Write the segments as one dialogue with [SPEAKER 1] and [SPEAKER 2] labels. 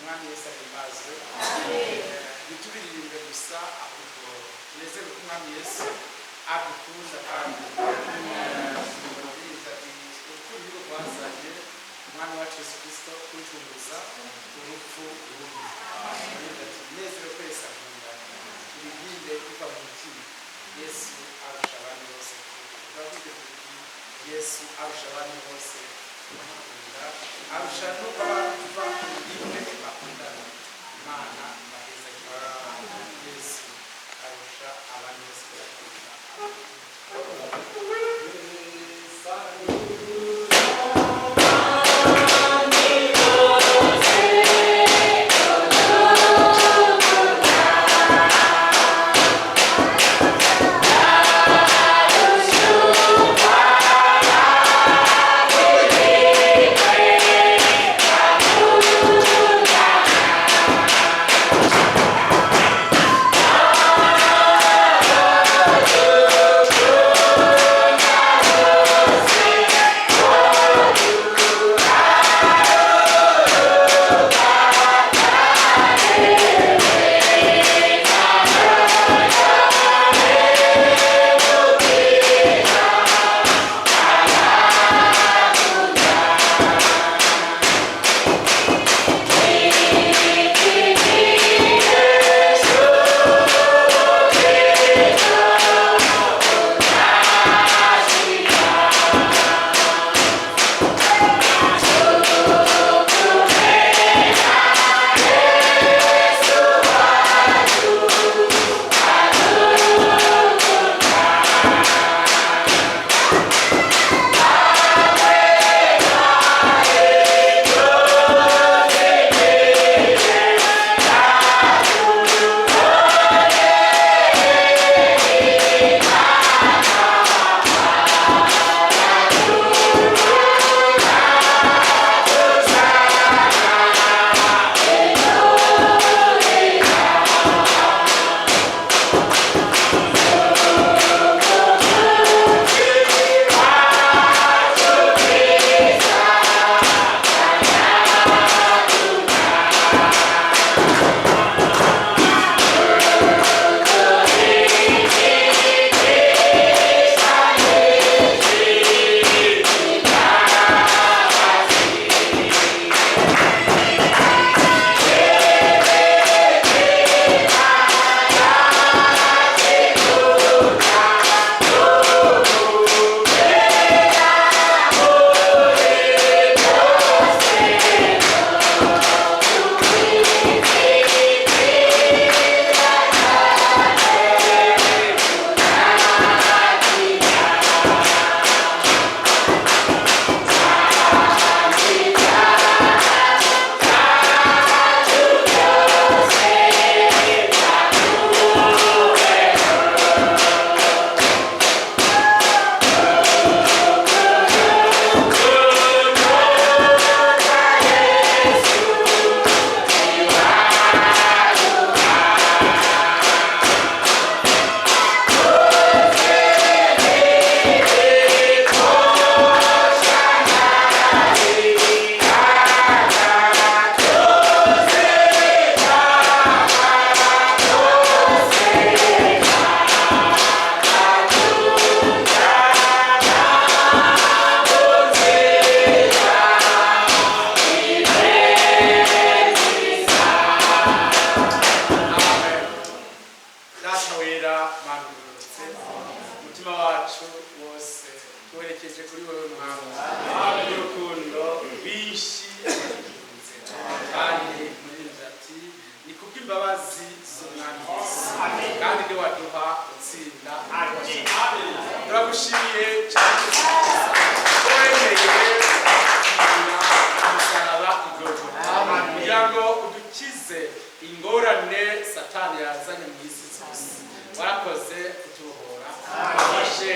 [SPEAKER 1] Umwami Yesu ahimbazwe. Ntitubiririmbe gusa, ahubwo tunezerwe ko Umwami Yesu adukunda. Kandi murabiriza ati urukundo nirwo rwazanye Umwami wacu Yesu Kristo kucunguza urupfu rubi. Murabiriza ati tunezerwe ko Yesu akunda, turirimbe biva mu mutima: Yesu arusha abandi bose gukunda. Turavuze tuti Yesu arusha abandi bose gukunda, arusha nuko bava rimwe bakundana. Imana ibaheza. Yesu arusha abandi bose gukunda. Amen. Data wera, Mana ugororotse, umutima wacu wose tuwerekeje kuri wowe, Mwami y'urukundo rwinshi wadukunze. Kandi muririmbyi ati ni kubw'imbabazi z'Umwami Yesu, kandi ni waduha gutsinda. Turagushimiye cyane ko wemeye gupfira umusaraba i Golgotha kugira ngo udukize ingorane Satani yazanye mu isi zose. Warakoze kutubohora, wafashe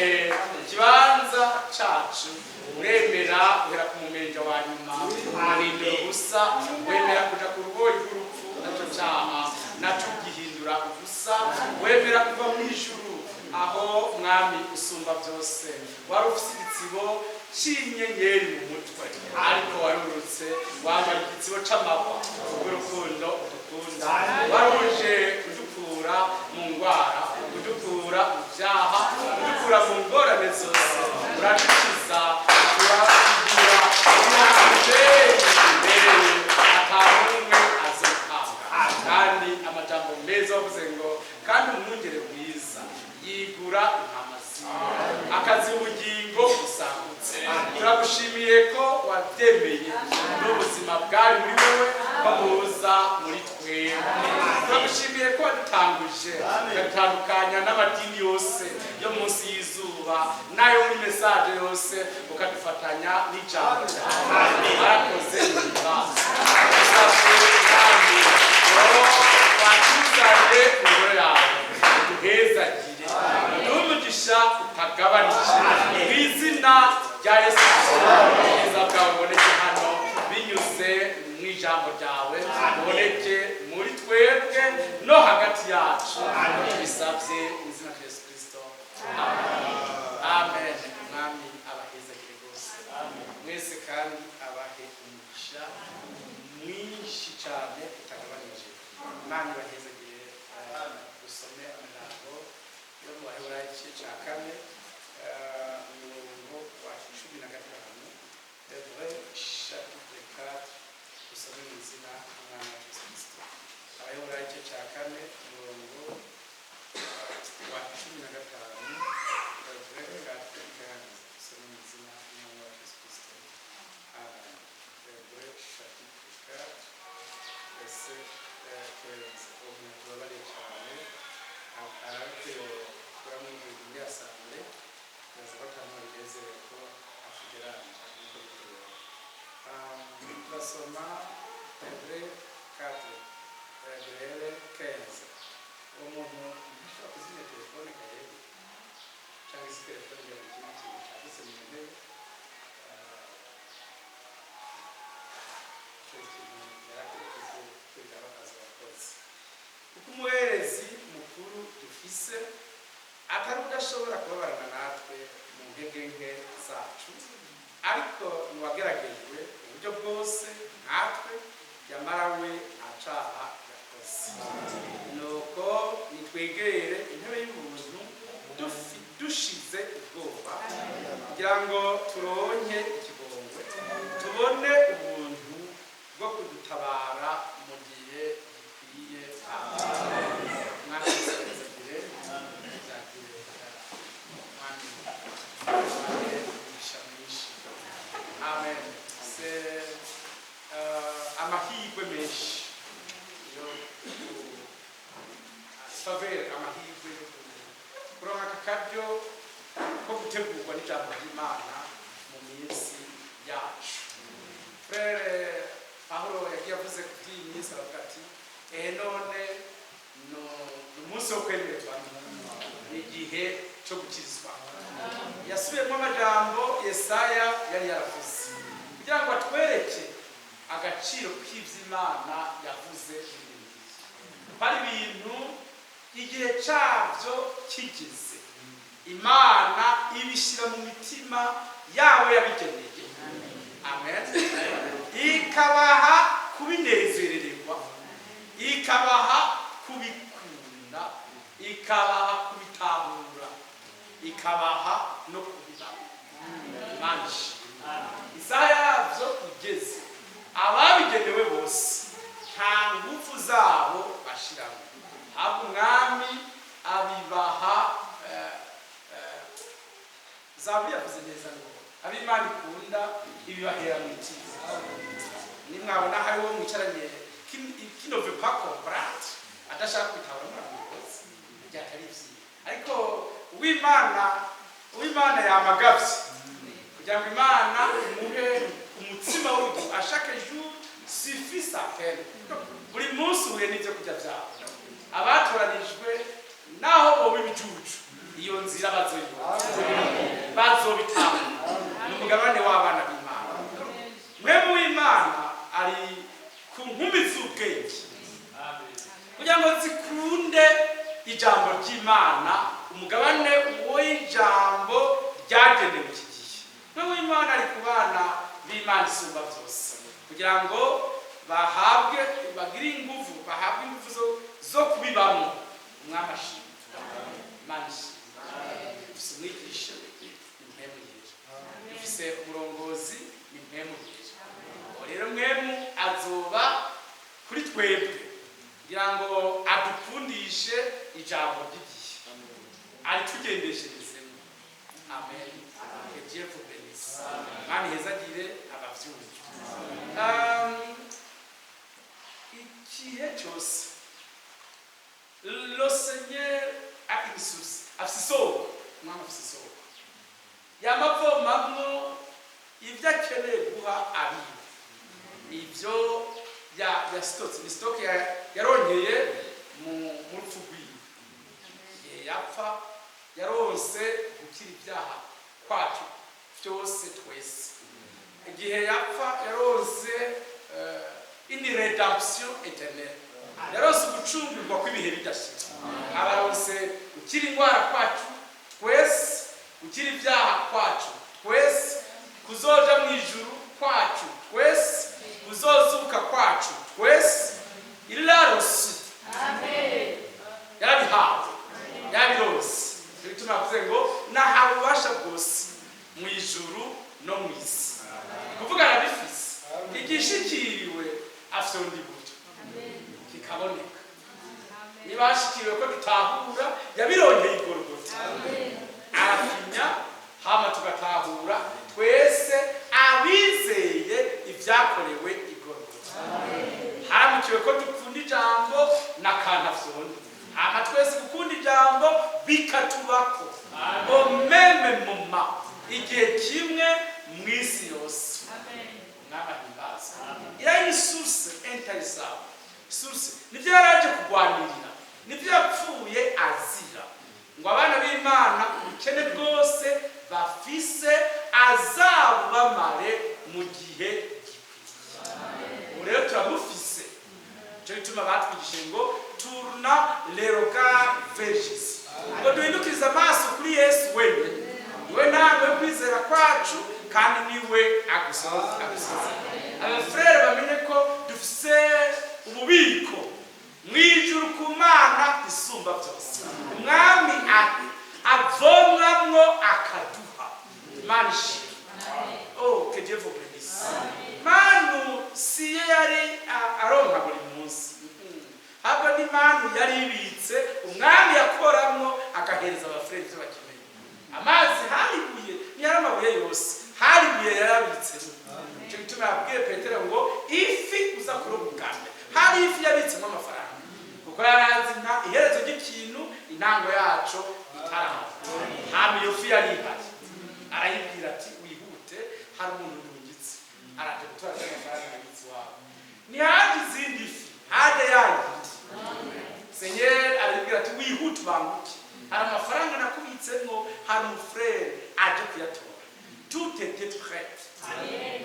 [SPEAKER 1] ikibanza cacu, uremera uhera ku mumenja wa nyuma, uhindura ubusa, wemera kuja ku ruboyi rw'urupfu, naco caha naco ugihindura ubusa, wemera kuva mu ijuru aho, Mwami usumba byose, wari ufise igitsibo. C'inyenyeri mu mutwe, ariko warurutse wambaye igitsibo c'amahwa kubw'urukundo udukunda. Waruje udukura mu ngwara, udukura mu vyaha, udukura mu ngorane zose, uradukiza, uratugira umubyeyi imbere atanumwe azotanga. Kandi amajambo meza wavuze ngo kandi umwungere mwiza yigura intama ziwe, akaziha ubugingo busagutse. Turagushimiye ko wabyemeye n'ubuzima bwari muri wowe ko buza muri twebwe. Turagushimiye ko wadutanguje, ukadutandukanya n'amadini yose yo munsi y'izuba n'ayo muri message yose, ukadufatanya n'ijambo ryawe. Warakoze ibibazo kandi watuzanye mu ngoro yawe, uduhezagire n'umugisha utagabanije mu izina rya Yesu Kristo. Ubwiza bwawe buboneke hano binyuze mu ijambo ryawe, buboneke muri twebwe no hagati yacu. Tubisabye mu izina rya Yesu Kristo, amen. Mwami abahezagire rwose mwese kandi abahe umugisha mwinshi cyane utagabanije. Imana ibahezagire. Dusome amagambo yo mu Baheburayo, igice cya 4, umurongo wa 15, Hébreux chapitre 4. Dusome mu izina ry'Umwana wa Yesu Kristo. Abaheburayo, igice cya 4, umurongo wa 15, Hébreux 4:15. Dusome mu izina ry'Umwana wa Yesu Kristo, amen. Hébreux chapitre 4, verset 15. Ubu tubabariye cyane, ariko yokuramo ibintu muri assemblée ndaza ko akantu binezerewe ko atugeranja nkuko bikwiye. Turasoma Hébreux 4, Hébreux 15. Uwo muntu ntashobora kuzimya telefone karebe cyangwa se telefone ijya mu kindi kintu cyanditse mu ntebe. Icyo kintu yari akwiye kwiga bakaza abakozi, kuko umuherezi mukuru dufise atari udashobora kubabarana natwe mu ntege nke zacu, ariko ntiwageragejwe uburyo bwose nkatwe, yamara we nta caha yakoze. Nuko nitwegere intebe y'ubuntu dushize ubwoba, kugira ngo turonke ikigongwe, tubone ubuntu bwo kudutabara mu gihe gikwiye. Mwana wese, byagire mwami umugisha mwinshi. Amen. C'est amahirwe menshi yo faveur, amahirwe yo kuronka aka karyo ko gutegurwa n'ijambo ry'Imana mu minsi yacu. Frère Pawulo yagiye avuze ku by'iyi minsi, aravuga ati: "Ehe, none ni umunsi wo kwemererwa, ni igihe cyo gukizwa." Yasubiyemo amajambo Yesaya yari yaravuze kugira ngo atwereke agaciro k'iby'Imana yavuze muri Bibiliya, ko ari ibintu igihe cyabyo kigeze Imana ibishyira mu mitima yabo yabigeneye, amen, ikabaha kubinezerererwa, ikabaha kubikunda, ikabaha kubitahura, ikabaha no kubibaho. Imana ishimwe. Isaha yabyo igeze, ababigenewe bose nta ngufu zabo bashiramo, ahubwo Umwami abibaha. Zaburi yavuze neza ngo ab'Imana ikunda ibibahera mu mitima. Nimwabona hariho mwicaranye qui ne veut pas comprendre, adashaka kwitahura, muramuyobozi byatari vyiza. Ariko uw'Imana yamagavye kugira ngo Imana imuhe umutsima w'urugo, à chaque jour suffit sa peine. Buri munsi uhuye n'ibyo kurya vyawe. Abatoranijwe, naho boba ibijuju, iyo nzira bazoyibona, bazobitanga. Ni umugabane w'abana b'Imana. Mwemu w'Imana ari ku nkumi z'ubwenge kugira ngo zikunde ijambo ry'Imana, umugabane w'ijambo ryagenewe iki gihe. Mwemu w'Imana. b'Imana isumba byose, kugira ngo bahabwe, bagire ingufu, bahabwe ingufu zo kubibamo. Umwami ashimwe, Imana ishimwe. Dufise umwigisha, ni Mpwemu Yera. Dufise umurongozi, ni Mpwemu Yera. Uwo rero Mpwemu azoba kuri twebwe kugira ngo adukundishe ijambo ry'igihe aritugendesherezemo. Amen. Que Dieu vous bénisse. Imana ihezagire abavyumva. Igihe cyose le Seigneur a une source, afise isoko. Umwami afise isoko yamavomamwo ibyo akeneye guha abiwe, ibyo ya yastotse, ni stock yaronkeye mu rupfu rwiwe. Igihe yapfa yaronse gukira ibyaha kwacu byose twese. Igihe yapfa yaronse une rédemption éternelle, yaronse ugucungurwa kw'ibihe bidashira. Abaronse gukira indwara kwacu twese, gukira ibyaha kwacu twese, kuzoja mu ijuru kwacu twese, kuzozuka kwacu twese. Il l'a reçu, yarabihawe, yarabirose. Nicyo gituma yavuze ngo nahawe ububasha bwose mu ijuru no mu isi. Ni kuvuga arabifise. Igishikiriwe afite ubundi buryo kikaboneka. Niba hashikiriwe ko dutahura, yabironkeye igorogota, arafinya, hama tugatahura twese abizeye ibyakorewe igorogota. Haramukiwe ko dukunda ijambo n'akantu afyonda, hama twese gukunda ijambo bikatubako au même moment, igihe kimwe, mu isi yose. Umwami ahimbaza. Iriya ni source intarissable source. Nibyo yari aje kurwanirira, nibyo yapfuye azira, ngo abana b'Imana ubukene bwose bafise azabubamare mu gihe gikwiye. Ubu rero turamufise. Nicyo gituma batwigishije ngo tourne le regard vers Jésus, ngo duhindukirize amaso kuri Yesu wenyine. Niwe ntango yo kwizera kwacu kandi niwe agusoza, agusoza. Abafurere bamenye ko dufise ububiko mu ijuru ku Mana isumba byose, Umwami avomwamwo akaduha. Imana ishimwe. Oh, que Dieu vous bénisse. Manu si yo yari aronka buri munsi, ahubwo ni manu yari ibitse, Umwami yakoramwo agahereza abafurere ibyo bakeneye. Amazi hari ibuye, ntiyari amabuye yose, hari ibuye yarabitse. Icyo gituma yabwiye Petero ngo ifi uza kuroba ubwa mbere, hari ifi yabitsemo amafaranga, kuko yari azi nta iherezo ry'ikintu intango yaco itaraba. Hama iyo fi yari ihari, arayibwira ati: "Wihute, hari umuntu ndungitse, araje gutora amafaranga yabitse iwawe." Ntihaje izindi fi, haje yayindi. Seigneur arabibwira ati: "Wihute, ubanguke, hari amafaranga nakubitsemo, hari umufurere aje kuyatora." Tout était prêt.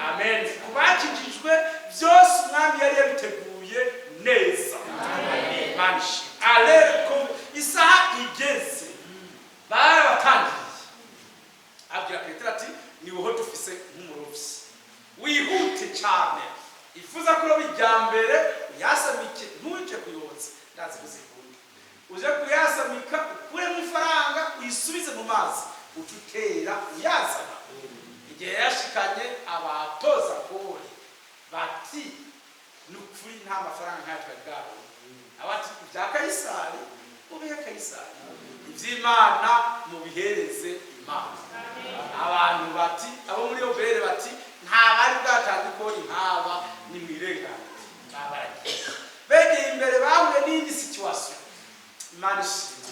[SPEAKER 1] Amen. Ku bakijijwe byose Umwami yari yabiteguye neza. Imana ishimwe. Ariko isaha igeze barabatangiriye. Abwira Petero ati: "Ni wowe dufise nk'umurovyi, wihute cyane, ifuza kuroba irya mbere, uyasamike, ntuje kuyotsa, ndazi kuzikunda, uje kuyasamika, ukuremo ifaranga, uyisubize mu mazi, uca utera uyazana." Igihe yashikanye, abatoza kori bati: "Ni ukuri nta mafaranga nk'ayo twari bwabonye." Abati: "Ibya Kayisari mubihe Kayisari, iby'Imana mubihereze Imana." Abantu bati, abo muri obere bati: "Nta bari bwatanze ikori nk'aba, ni mwirengane." Babaragiye begeye imbere, bahuye n'indi situation. Imana ishimwe.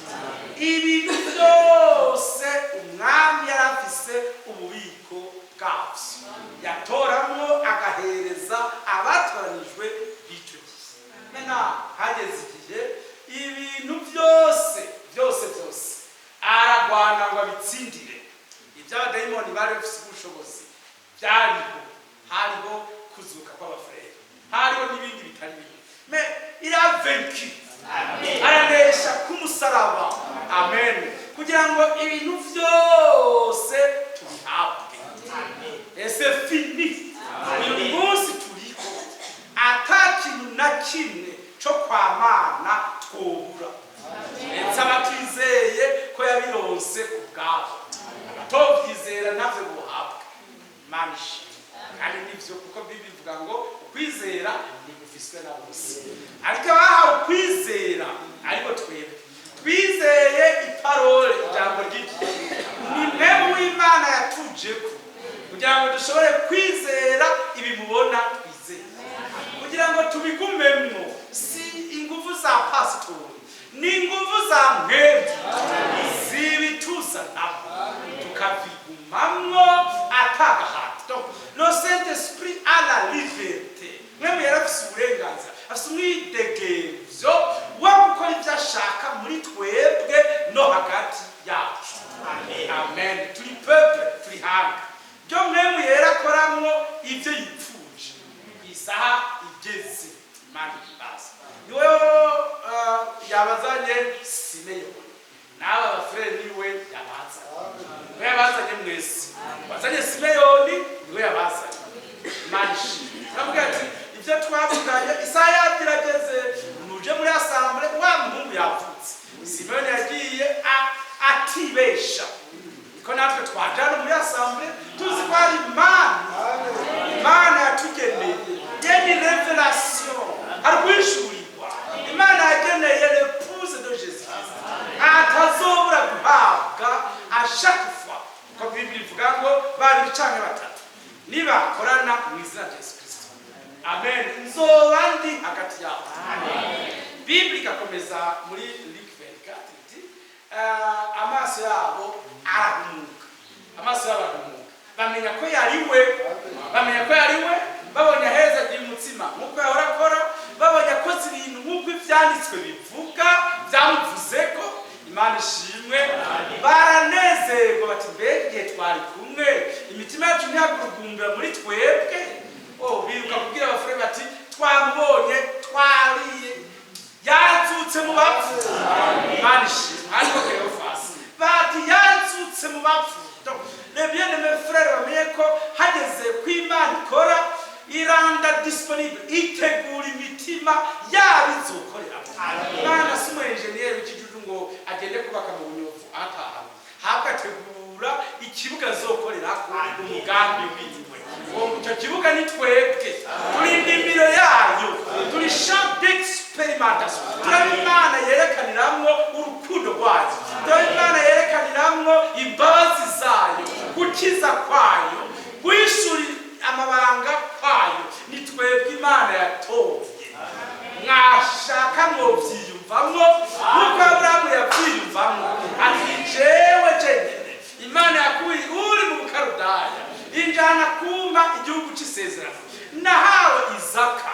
[SPEAKER 1] Ibintu byose Umwami yari afise ububiko bwabyo, yatoramwo agahereza abatoranijwe b'icyo gihe. Mena hageze igihe ibintu byose byose byose aragwana ngo abitsindire. Iby'abadayimoni bari bafise ubushobozi byariho, hariho kuzuka kw'abafurere, hariho n'ibindi bitari bimwe, mais il a vaincu, aranesha k'umusaraba. Amen. Kugira ngo ibintu byose tubihabwe. Et c'est fini. Babironse ubwabo. Abatovyizera ntavyo buhabwa. Imana ishimwe. Kandi nivyo, kuko Bibiliya ivuga ngo ukwizera ntigufiswe na bose, ariko abahawe ukwizera, ariko twebwe twizeye i parole, ijambo ry'igihe, ni Mpwemu w'Imana yatujeko kugira ngo dushobore kwizera ibi mubona twizeye, kugira ngo tubigumemwo. Si ingufu za pasitori, ni ingufu za Mpwemu zibituzanamo tukabigumamwo atagahato. Donc le Saint Esprit a la liberté. Mpwemu yarafise uburenganzira, afise umwidegemvyo wo gukora ibyo ashaka muri twebwe no hagati yacu. Amen. Turi peuple, turi hanga ryo Mpwemu Yera akoramwo ibyo yipfuje ku isaha igeze. Imana ibaza niwe yabazanye Simeyoni n'aba bafurere, niwe yabazanye, niwe yabazanye mwese. Wazanye Simeyoni, niwe yabazanye. Imana ishimwe. Aravuga ati ibyo twavuganye isaha yabyo irageze, nuje muri assemblée, wa muhungu yavutse. Simeyoni yagiye atibesha, niko natwe twajana muri assemblée tuzi ko ari Imana, Imana yatugeneye. Yeni révélation, hari guhishurirwa Imana yageneye l'épouse de Jésus Christ atazobura guhabwa à chaque fois, ko Bibiliya ivuga ngo babiri canke batatu nibakorana mu izina rya Yesu Kristo, amen, nzoba ndi hagati yabo. Bibiliya igakomeza muri Luc 24 iti amaso yabo arahumuka, amaso yabo arahumuka, bamenya ko yari we, bamenya ko yari we. Babonye aheza agira umutsima nk'uko yahora akora, babonye akoze ibintu nk'uko Ibyanditswe bivuga byamuvuze ko. Imana ishimwe. Baranezerwa bati mbega igihe twari kumwe imitima yacu ntiyagurugumbira muri twebwe? Oh, biruka kubwira abafure bati twamubonye, twariye, yazutse mu bapfu. Imana ishimwe. Ariko Keleyofasi bati yazutse mu bapfu. Donc, les bien-aimés frères, bamenye ko hageze ko Imana ikora, iranda disponible, itegura imitima yabo izokoreramo. Imana si umu ingénieur w'ikijuju ngo agende kubaka mu bunyovu atahana, habwo ategura ikibuga azokorerako umugambi wiwe. Uwo icyo kibuga ni twebwe, turi indimiro yayo, turi champ d'expérimentation. Turaba Imana yerekaniramwo urukundo rwayo, turaba Imana yerekaniramwo imbabazi zayo, gukiza kwayo, guhishura amabanga kwayo. Ni twebwe Imana yatoye. Mwashaka mwovyiyumvamwo nk'uko Aburahamu yavyiyumvamwo ati jewe jenyene Imana yakuye uri mu Bukarudaya injana kumpa igihugu c'isezerano, nahawe Izaka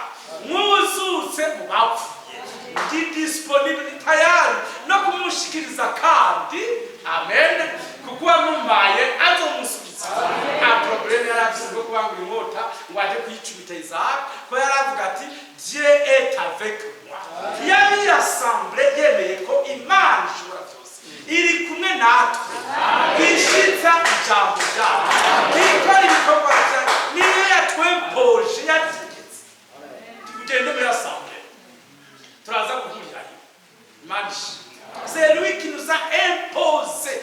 [SPEAKER 1] mwuzutse mu bapfuye, ndi disponible, ni tayari no kumushikiriza. Kandi amen, kuko uwamumpaye azomusubiza. Nta problème yari afise bwo kubangura inkota ngo aje kuyicumita Isaka, ko yari avuga ati Dieu est avec moi. Yari assemblée yemeye ko Imana ishobora byose iri kumwe natwe, ishitsa ijambo ryayo, ikora ibikorwa byayo. Niyo yatwempoje, yategetse tugende muri assemblée, turaza guhurirayo. Imana ishimwe. C'est lui qui nous a imposé,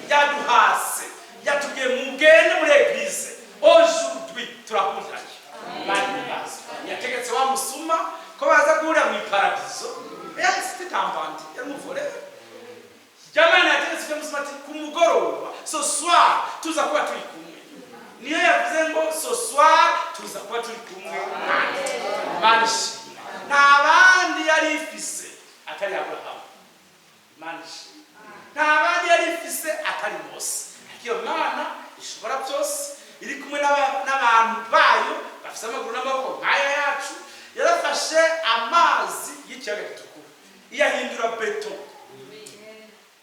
[SPEAKER 1] yaduhase, yatubwiye mugende muri église aujourd'hui, turahurirayo. Imana ibibazo yategetse wa musuma ko baza guhurira mu iparadiso. C'était un bandit, yari umu voleur. Jamani, yategetse icyo musuma ati ku mugoroba, ce soir, tuza kuba turi kumwe. Niyo yavuze ngo ce soir tuza kuba turi kumwe. Imana ishimwe. Nta bandi yari ifise atari Aburahamu. Imana ishimwe. Nta bandi yari ifise atari Mose. Ariko iyo Mana ishobora byose iri kumwe n'abantu bayo bafise amaguru n'amaboko nk'aya yacu, yarafashe amazi y'ikiyaga Gitukura iyahindura béton.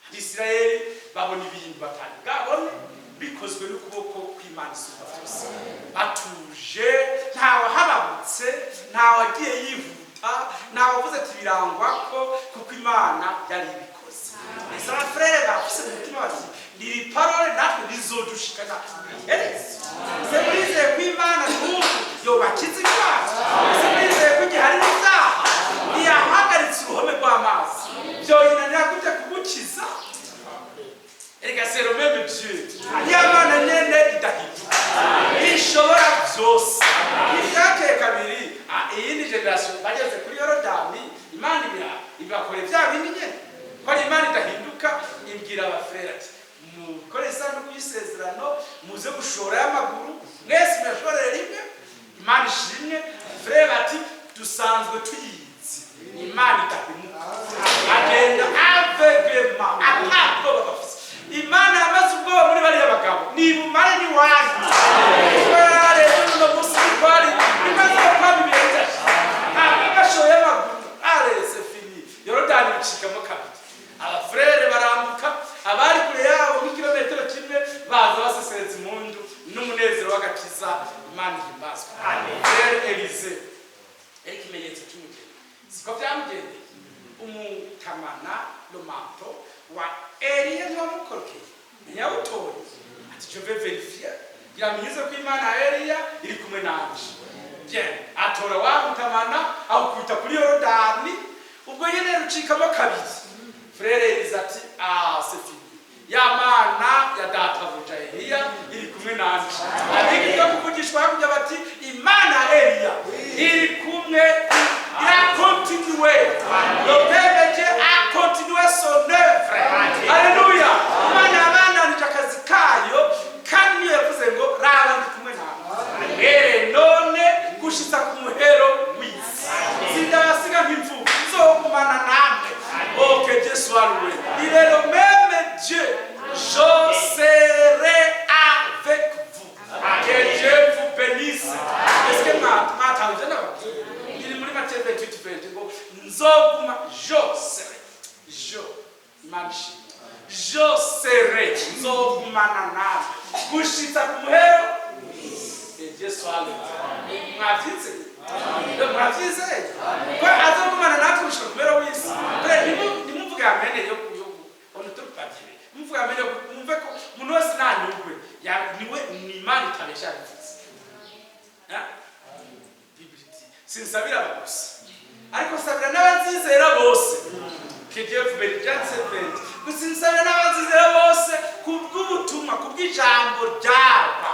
[SPEAKER 1] Abisirayeli babona ibintu batari bwabone bikozwe n'ukuboko kw'Imana isumba byose. Batuje, ntawahababutse, ntawagiye yihuta, ntawavuze ati birangwa ko, kuko Imana yari ibikoze. Ese aba frères bafise mu mutima bati ni parole natwe rizodushikana iherezo. Ese murizeye ko Imana n'ubu yobakiza ibyaha? Ese murizeye ko igihe hari n'ibyaha ntiyahagaritse uruhome rw'amazi, byoyinanira gute kugukiza? Erega c'est le même Dieu, ya Mana nyene idahinduka, ishobora byose. Ibyakeye kabiri, iyindi génération bageze kuri Yorodani, Imana ibira ibakore bya bindi nyene, ko ari Imana idahinduka. Ibwira abafurere ati: "Mukore isanduku y'isezerano, muze gushora y'amaguru, mwese muyashorere rimwe." Imana ishimwe. Frère ati: "Dusanzwe tuyizi, Imana idahemuka." Agenda aveuglément, ata bwoba bafise. Imana yamaze ubwoba muri bariya bagabo, nibumare n'iwanyu. Tware uno munsi twari bimaze kwaba ibihe bidashira, ntabwo bashoye amaguru. Allez, c'est fini. Yorodani bicikamo kabiri, abafurere barambuka, abari kure yabo nk'ikilometero kimwe baza basesereza impundu n'umunezero w'agakiza. Imana ihimbazwe. Frère Élisée yari ikimenyetso cy'umugeni, siko byamugendeye? Umutamana, le manteau wa Eliya ntiwamukorokeye, ntiyawutoye. Ati: "Je vais vérifier kugira ngo ko Imana ya Eliya iri kumwe nanje." Bien, atora wa mutamana, awukubita kuri Yorodani, ubwo nyene rucikamo kabiri. Frère Élisée ati: "Ah, c'est fini, ya Mana ya databuja Eliya iri kumwe nanje." Abiga ibyo kuvugishwa hakurya bati: "Imana ya Eliya iri kumwe." Il a continué, le même Dieu a continué son œuvre. Alléluia! Imana yabandanije akazi kayo, kandi niyo yavuze ngo: "Raba, ndi kumwe nawe here none gushitsa ku muhero w'isi, sindabasiga nk'imfubyi, nzogumana namwe." Oh, que Dieu soit loué! Il est le même Dieu. Je serai avec vous. Que Dieu vous bénisse. Est-ce que mwatawe ivyo ndababwira? Iri muri Matthieu 28 20 ngo nzoguma, je serai, je. Imana ishimwe. Je serai, nzogumana nawe gushitsa ku muhero. Que Dieu soit loué! Mwavyizeye? Mwavyizeye ko azogumana natwe gushika ku muhero w'isi? Ntimuvuge amen yo on ne trouve pas Dieu. Muvuge amen yo mwumve ko umuntu wese nanyugwe niwe ni Imana itabesha yabivuze. Bible iti: "Sinsabira aba gusa, ariko nsabira n'abazizera bose." Que Dieu vous bénisse. Byanditse 20 gusa: "Nsabira n'abazizera bose kubw'ubutumwa, kubw'ijambo ryaba."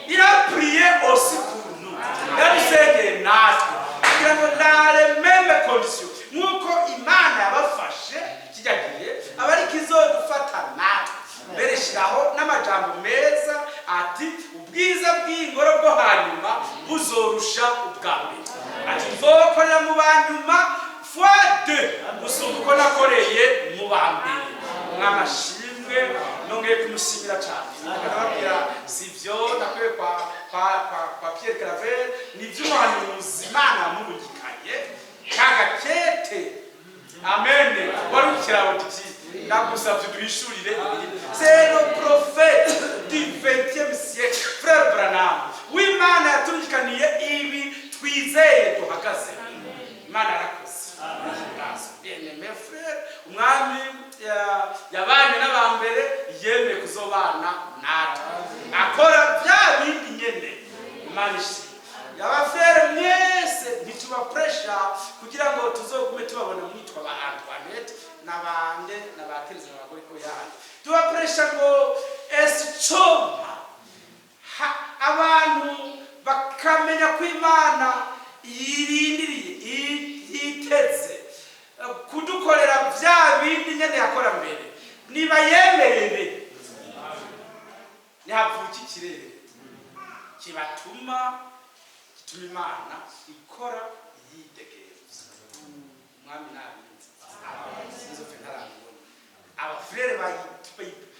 [SPEAKER 1] Il a prié aussi pour nous, yadusengeye natwe kugira ngo dans les mêmes conditions nk'uko Imana yabafashe kijya gihe, aba ariko izodufata natwe. Mbere shiraho n'amajambo meza ati: "Ubwiza bw'ingoro bwo hanyuma buzorusha ubwa mbere." Ati: "Nzokorera mu banyuma fois deux gusumba uko nakoreye mu ba mbere." Mwamashimwe, nongeye kumushimira cyane. Ndababwira, si byo nakwiye kwa Pierre Claver, ni iby'umuhanuzi Imana yamurungikanye kagakete. Amen. Wari ukirabo titi ndagusabye duhishurire ibiri. C'est le prophète du 20e siècle, frère Branham, w'Imana yaturungikaniye ibi twizeye duhagaze. Imana yarakoze. Bien-aimé frère, Umwami yabanye n'abambere, yemeye kuzobana natwe, akora bya bindi nyene. Imana ishimwe. Abafrères mwese, ntituba pressure kugira ngo tuzogume tubabona mwitwa ba Antoinette n'abande n'abatereza n'abagore ko yanyu. Tuba pressure ngo esicoma abantu bakamenya ko Imana yirindiriye, yiteze kudukorera bya bindi nyene yakora mbere. Niba yemerere, ntihavuka ikirere kibatuma gituma Imana ikora yidegemvya. Umwami nabinze sinzopfe ntarabibona. Abafurere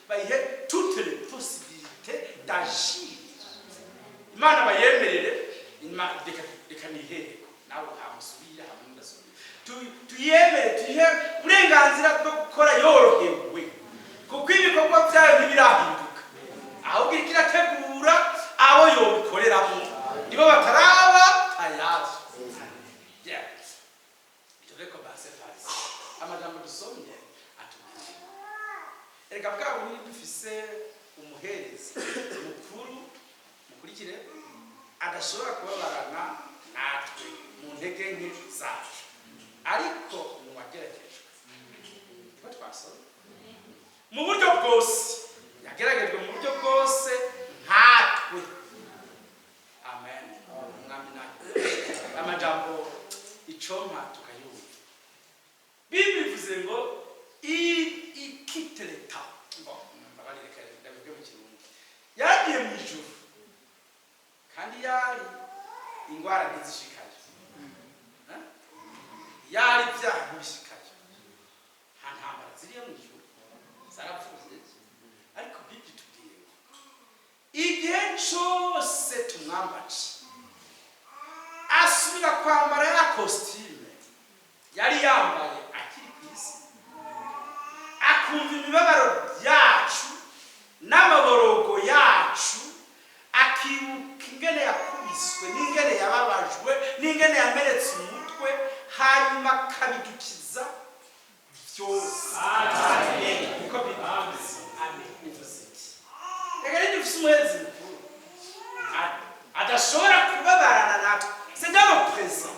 [SPEAKER 1] bayihe toutes les possibilités d'agir. Imana bayemerere. Reka nihereko nawe hamusubira hamwe ndasubira. Tuyemere, tuyihe uburenganzira bwo gukora yorohewe, kuko ibikorwa byayo ntibirahinduka, ahubwo iriko irategura abo yobikoreramo, nibo bataraba tayari. Yeah. Je vais commencer par ici. Amajambo dusomye atubwira, erega bwa bunini dufise umuherezi mukuru, mukurikire, adashobora kubabarana natwe mu ntege nke zacu, ariko mu wageragejwe, niko twasomye, mu buryo bwose. Yaragiye mu ijuru, kandi yari ingwara ntizishikayo. Eh? Yari ibyaha ntibishikayo, nta ntambara ziriyo mu ijuru, zarapfuye. Ariko Bible tubwiye ngo igihe cyose tumwambaje, asubira kwambara ya costume yari yambaye akiri ku isi, akumva imibabaro yacu n'amaborogo yacu, akibuka ingene yakubiswe n'ingene yababajwe n'ingene yamenetse umutwe, hanyuma akabidukiza byose. Niko bivuze. Bivuze iki? Reka nidufise umuherezi mukuru adashobora kubabarana natwe. C'est dans le présent,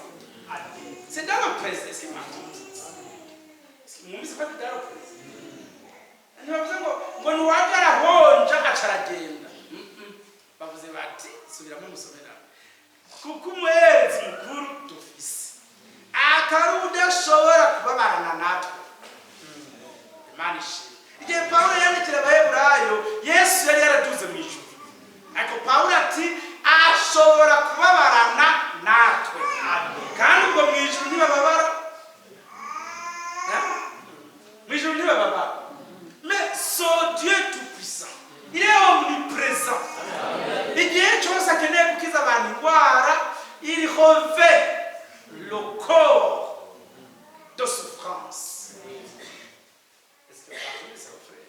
[SPEAKER 1] c'est dans le présent. Est-ce que mwumvise ko dans le présent? Ntibavuze ngo nuwaje arahonja aca aragenda. Bavuze bati, subiramo musomera, kuko umuherezi mukuru dufise atari udashobora kubabarana natwe. Imana ishimwe. Igihe Pawulo yandikira Abaheburayo, Yesu yari yaraduze mu ijuru, ariko Pawulo ati ashobora kubabarana natwe. Kandi ubwo mu ijuru ntibababara. Eh? Mu ijuru ntibababara. Mais ce Dieu tout puissant, il est omniprésent. Igihe cyose akeneye gukiza abantu indwara, il revêt le corps de souffrance. Est-ce que babyumvise, abafurere?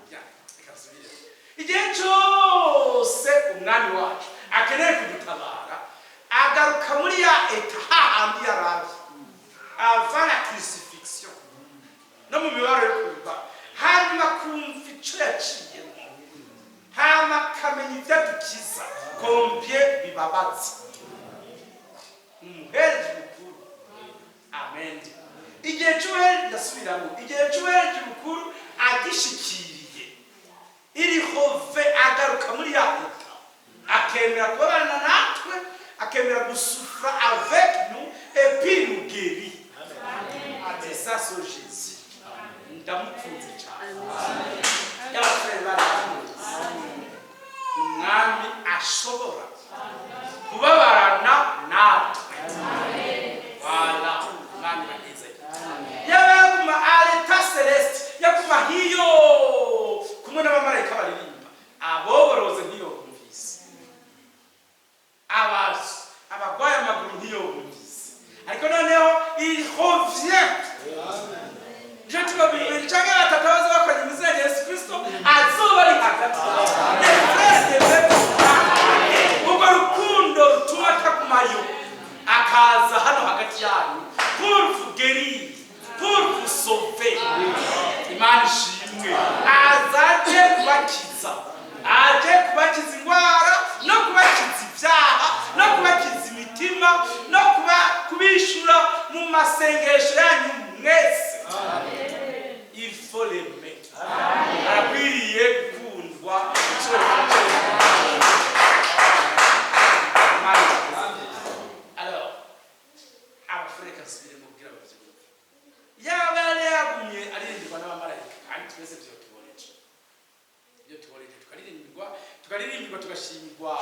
[SPEAKER 1] Bien, reka nsubire. Igihe cyose umwami wacu akeneye kudutabara, agaruka muri ya état hahandi yaraje avant la crucifixion, no mu mibabaro yo kumva, hanyuma kumva icyo yaciyemo, hanyuma akamenya ibyo adukiza combien bibabaza. Umuherezi mukuru, amen. Igihe cy'ubuherezi, ndasubiramo, igihe cy'ubuherezi mukuru agishikiriye, il revêt, agaruka muri ya état, akemera kubabana natwe, akemera gusouffra avec nous et puis nous guérit. C'est ça, ce Jésus. Ndamukunze cyane. Y'abafurere baramuzi, umwami ashobora kubabarana natwe. Wala umwami banezeye. Yaba yaguma à l'état céleste, yaguma hiyo kumwe n'abamarayika baririmba, aboboroze ntiyobumvise, abazi abagwaye amaguru ntiyobumvise. Ariko noneho il revient. Je tubabiri canke batatu baza bakoranye mu izina rya Yesu Kristo, azoba ari hagati. Les frères devaient comprendre urwo rukundo rutuma atagumayo, akaza hano hagati yanyu pour vous guérir, pour vous sauver. Imana ishimwe. Azaje kubakiza, aje kubakiza indwara no kubakiza ibyaha no kubakiza imitima no kuba kubishura mu masengesho yanyu mwese. Il faut l'aimer. Arakwiriye gukundwa igiciro cyose. Imana ishimwe. Alors, abafureka, nsubire mubwira bavyumve, yaba yari yagumye aririmbirwa n'abamarayika, kandi twese vyo tuboneje, iyo tuboneje tukaririmbirwa, tukaririmbirwa, tugashimirwa,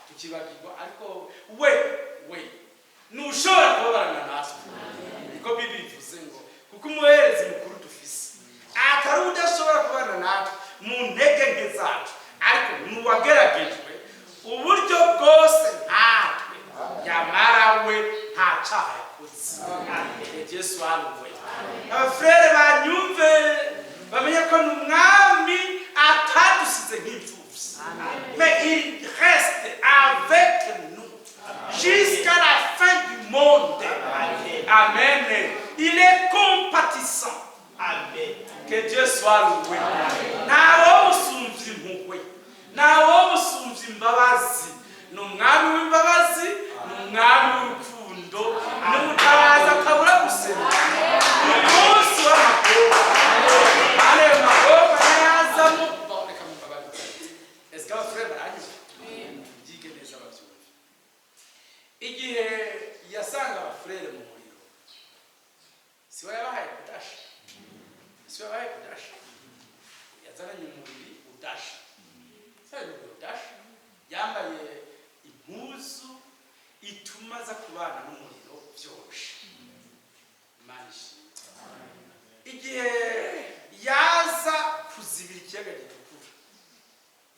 [SPEAKER 1] tukibagirwa. Ariko we ntushobora kubabarana natwe. Niko Bible ivuze ngo kuko umuherezi mukuru dufise atari udashobora kubana natwe mu ntege nke zacu, ariko nuwageragejwe uburyo bwose nkatwe, yamara we nta cyaha yakoze. Yesu aluwe. Abafurere banyumve, bamenye ko ni umwami atadusize nk'imfuvyi, mais il reste avec nous jusqu'à la fin du monde. Amen. Il est compatissant.
[SPEAKER 2] Amen.
[SPEAKER 1] Que Dieu soit loué. Ntawe musumvya impuhwe, ntawe musumvya imbabazi. Ni umwami w'imbabazi, ni umwami w'urukundo, ni umutabazi atabura guseruka umunsi w'amagoba. Ayo magoba ntayazamo. Bon, reka mumbabarire. Est-ce que abafurere barangije? Byige neza babyumve. Igihe yasanga abafurere mu muriro, siwe yabahaye kudasha? Siwe yabahaye kudasha? Yazananye umubiri udasha, yazananye umubiri udasha.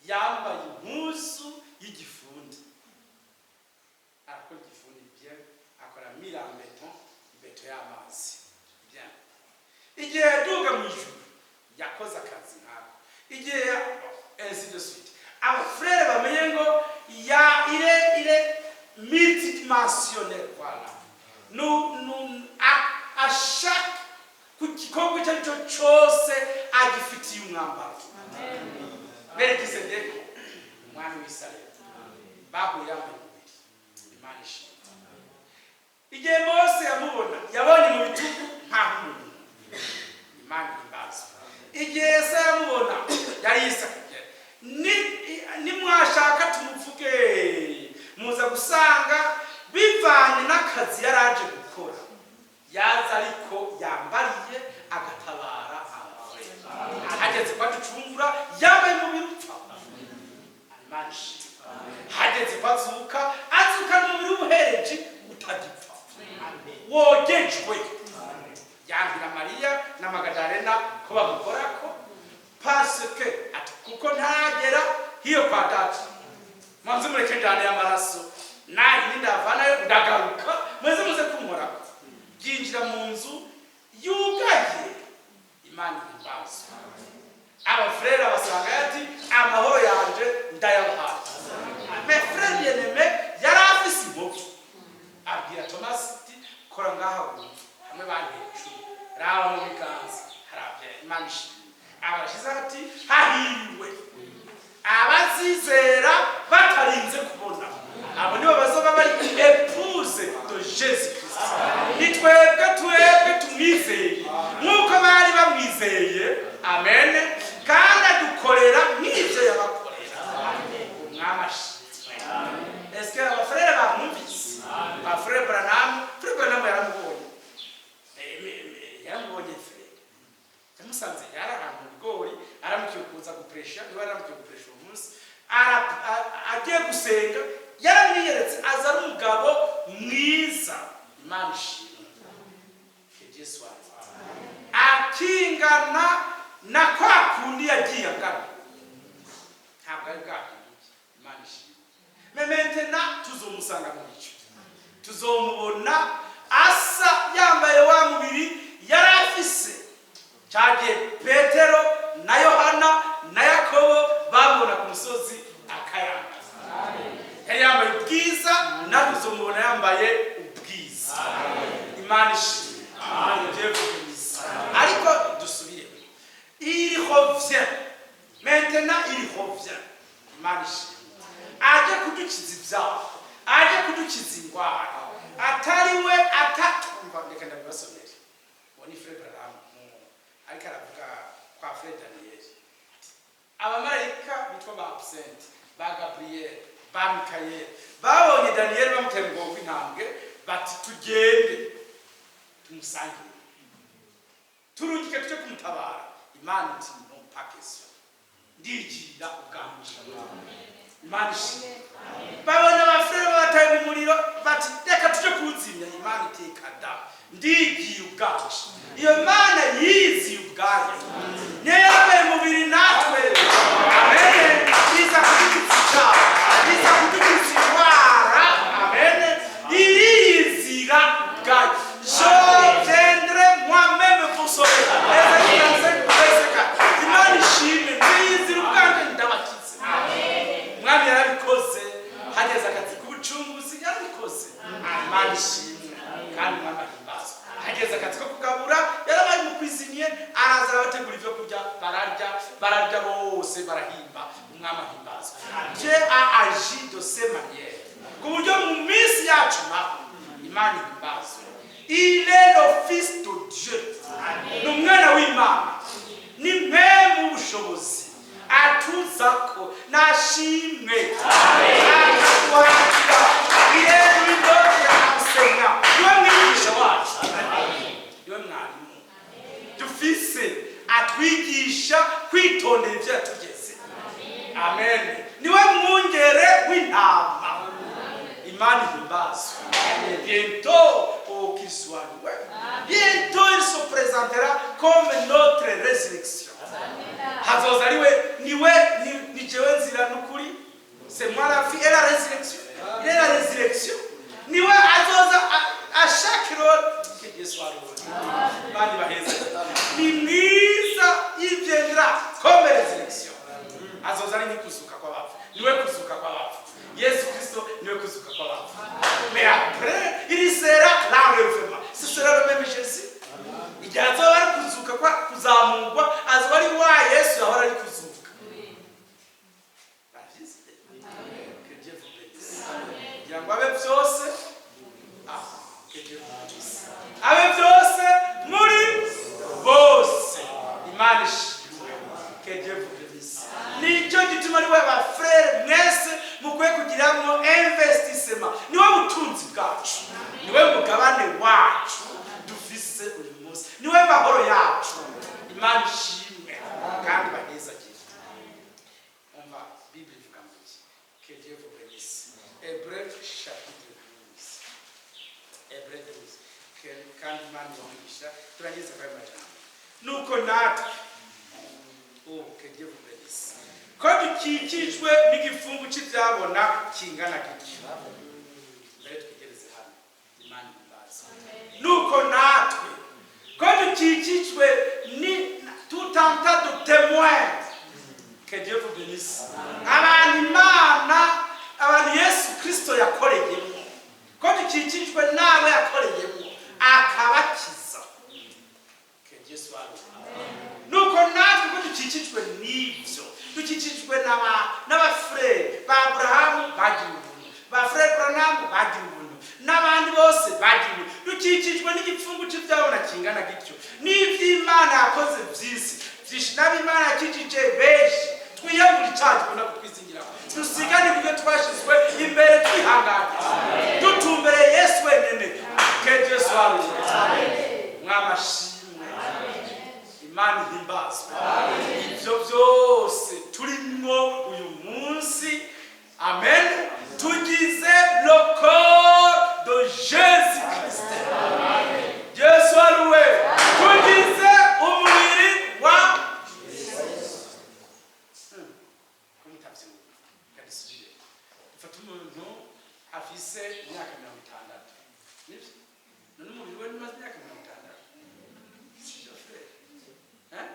[SPEAKER 1] Yambaye impuzu y'igifundi, arakora igifundi bien, akora mur en béton, béton y'amazi bien. Igihe yaduga mu ijuru yakoze akazi nkako, igihe ainsi de suite. Abafrères bamenye ngo ya il est multidimensionnel. Voilà, nous à chaque, ku gikorwa icyo ari cyo cyose agifitiye umwambaro. Melikisedeki, umwami w'Isirayeli, bahuye yambaye umubiri. Imana ishimwe. Igihe Mose yamubona, yabonye mu bitugu nk'aho umuntu. Imana ihimbazwa. Igihe Yesaya yamubona, yari yisakaye. Nimwashaka tumuvuge, muza gusanga bivanye n'akazi yari aje gukora, yaza ariko yambariye agatabara abagore. Hageze ko aducungura, yambaye umubiri upfa. Imana ishimwe. Hageze ko azuka, azuka n'umubiri w'ubuhereji utagipfa, wogejwe. Yambira Mariya na Magadalena ko bamukorako, parce que ati kuko ntaragera hiyo kwa Data, mwanze mureke njyane y'amaraso nayi ndavanayo, ndagaruka, mweze muze kunkorako. Byinjira mu nzu yugaye. Imana ihimbazwe. Abafrères basanga ati: "Amahoro yanje ndayabahaye." Mes frères bien-aimés, yari afise inkovu. Abwira Thomas ati: "Kora ngaha wumve hamwe banteye icumu, raba mu biganza." Harabye. Imana ishimwe. Abarashize ati: "Hahiriwe abazizera batarinze kubona." Abo nibo bazoba bari épouse de Jésus Christ. Ni twebwe, twebwe tumwizeye nk'uko bari bamwizeye. Amen. Kandi adukorera nk'ibyo yabakorera. Umwami ashimwe. Eske abafrères bamwumvise? Ba frère Branham, frère Branham yaramubonye. Yaramubonye frère, yamusanze yari ahantu mu bigori, aramukiye kuza gupresha, niba yaramukiye gupresha uwo munsi, agiye gusenga, yaramwiyeretse, aza ari umugabo mwiza. Imana ishimwe. Que Dieu soit akingana na kwa kundi yagiye angana, ntabwo ari bwahinduke. Imana ishimwe. Mais maintenant tuzomusanga mu bicu, tuzomubona asa yambaye wa mubiri yari afise cyagiye Petero na Yohana na Yakobo bamubona ku musozi akayanga. Yari yambaye ubwiza, natwe tuzomubona yambaye ubwiza. Imana ishimwe. Dieu vous bénisse. Ariko dusubire, il revient maintenant, il revient. Imana ishimwe. Aje kudukiza ibyaha, aje kudukiza indwara, atari we ata. Umva, reka ndabibasomere. Uwo ni frère Branham ariko aravuga kwa frère Daniel. Abamarayika bitwa ba absent, ba Gabriel, ba Mikayeli, babonye Daniel bamuteye mu bwoko bw'intambwe, bati: "Tugende tumusangire, turungike tujye kumutabara." Imana iti: "Non, pas question, ndigira ubwanje." Imana ishimwe. Babona abafrères babataye mu muriro, bati: "Reka tujye kuwuzimya." Imana iteka da, ndigiye ubwanje. Iyo Mana yiziye ubwayo, niyo yambaye umubiri natwe. Amen. Iza kudukiza icyaha, iza kudukiza indwara. Amen. Iriyizira ubwayo. "Je viendrai moi-même pour sauver." Esaïe 35 verset 4. Imana ishimwe. Ndiyizira ubwanjye, ndabakize. Umwami yarabikoze. Hageze akazi k'ubucunguzi, yarabikoze. Imana ishimwe kandi Umwami ahimbazwe. Hageze akazi ko kugabura, yarabaye umucuisinier, araza arabategura ibyo kurya, bararya, bararya bose, barahimba. Umwami ahimbazwe. Dieu a agi de ces manières, ku buryo mu minsi yacu naho Imana ihimbazwe. Il est le Fils de Dieu, ni umwana w'Imana, ni mpemu w'ubushobozi atuza ko nashimwe akatwakira. Il est lui notre enseignant, niwe mwigisha wacu, niwe mwarimu dufise, atwigisha kwitondera ibyo yatugeze. Amen. Niwe mwungere w'intama. Imana ihimbazwe. Bientôt, oh, qu'il soit loué, bientôt il se présentera comme notre résurrection. Hazoza ariwe, niwe ni jewe nzira. Kuzuka kw'abapfu, niwe kuzuka kw'abapfu. Yesu Kristo niwe kuzuka kw'abapfu, mais après il sera l'enlèvement. Ce sera le même Jésus. Igihe azoba ari kuzuka kwa kuzamurwa, azoba ari wa Yesu yahora ari kuzuka. Baravyizeye. Que Dieu vous bénisse. Kugira ngo abe byose, ah, que Dieu vous bénisse, abe byose muri bose. Imana ishimwe. Que Dieu vous bénisse. Nicyo gituma niwe, ba frères mwese, mukwiye kugiramwo investissement. Niwe butunzi bwacu, niwe mugabane wacu dufise uyu munsi, niwe mahoro yacu. Imana ishimwe kandi bagezagire. Umva, Bible ivuga ngo iki? Que Dieu vous bénisse. Hébreu chapitre 12, Hébreu 12. Kandi Imana ibamugisha. Turangize kwa ayo majambo. Nuko natwe, oh, que Dieu vous bénisse, ko dukikijwe n'igifungu cy'ibyabona kingana gityo. Mbere twegereze hano. Imana ihimbaze. Nuko natwe ko dukikijwe ni tout un tas de témoins, que Dieu vous bénisse, abantu Imana, abantu Yesu Kristo yakoreyemo, ko dukikijwe n'abo yakoreyemo akabakiza, que Dieu soit loué. Nuko natwe ko dukikijwe n'ibyo, dukikijwe n'aba frères ba Aburahamu bagira ubuntu, ba frère Branham bagira ubuntu, n'abandi bose bagira ubuntu, dukikijwe n'igipfungu cy'ibyabona kingana gityo, n'iby'Imana yakoze by'isi byinshi, n'ab'Imana yakijije benshi, twiyambure icyaha gikunda kutwizingiraho, dusigane ibyo twashyizwe imbere twihanganye, dutumbereye Yesu wenyine. Que Dieu soit loué. Mwamashimwe. Imana ihimbazwe. Ibyo byose turimo uyu munsi, amen, tugize le corps de Jésus Christ. Dieu soit loué. Tugize umubiri wa. Ko mutabyumva? Kadusubire. Dufate umuntu afise imyaka 60, nibyo? None umubiri we umaze imyaka 60, sibyo, frère? Hein?